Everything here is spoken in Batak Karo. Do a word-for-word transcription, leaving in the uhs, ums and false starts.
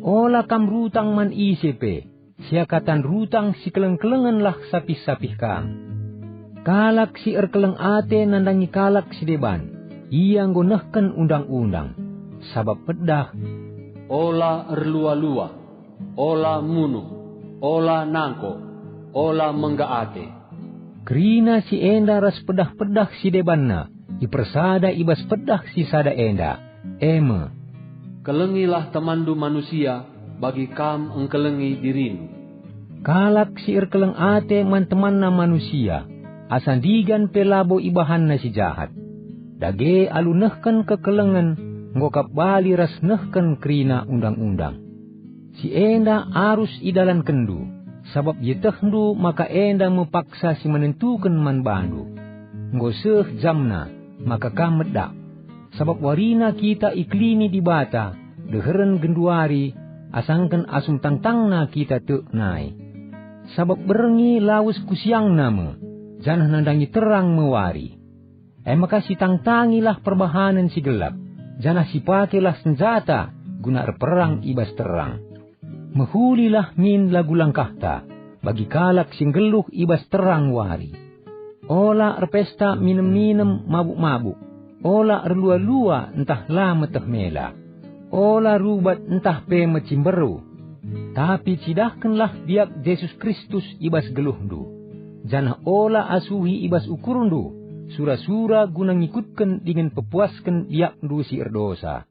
Ola kam rutang man ise pe, seakatan rutang si keleng-kelengenlah sapih-sapih kam. Kalak si erkeleng ate nandangi kalak si deban, ia enggo nehken undang-undang. Sabap pedah, "Ola erlua-lua, ola munuh, ola nangko, ola mengga ate." Kerina si enda ras pedah-pedah si debanna ipersada i bas pedah si sada enda, e me, "Kelengilah temanndu manusia bagi kam engkelengi dirindu." Kalak si erkeleng ate man temanna manusia, asa ndigan pe labo ibahanna si jahat. Dage alu nehken kekelengen, enggo kap bali ras nehken kerina undang-undang. Si enda arus idalankenndu, sabap ietehndu maka enda me paksa si menentuken man bandu. Enggo seh jamna, maka kam medak. Sabap warina kita ikelini Dibata, deheren genduari, asangken asum tangtangna kita tek nai. Sabap berngi lawes ku siangna me, janah nandangi terang me wari. E maka sitangtangilah perbahanen si gelap, janah sipakelah senjata guna erperang i bas terang. Mehulilah min lagu langkahta bagi kalak si nggeluh i bas terang wari. Ola erpesta minem-minem mabuk-mabuk, ola erlua-lua ntah la meteh mela, ola rubat ntah pe mecimberu. Tapi cidahkenlah biak Jesus Kristus i bas geluhndu, janah ola asuhi i bas ukurndu sura-sura guna ngikutken dingen pepuasken biakndu si erdosa.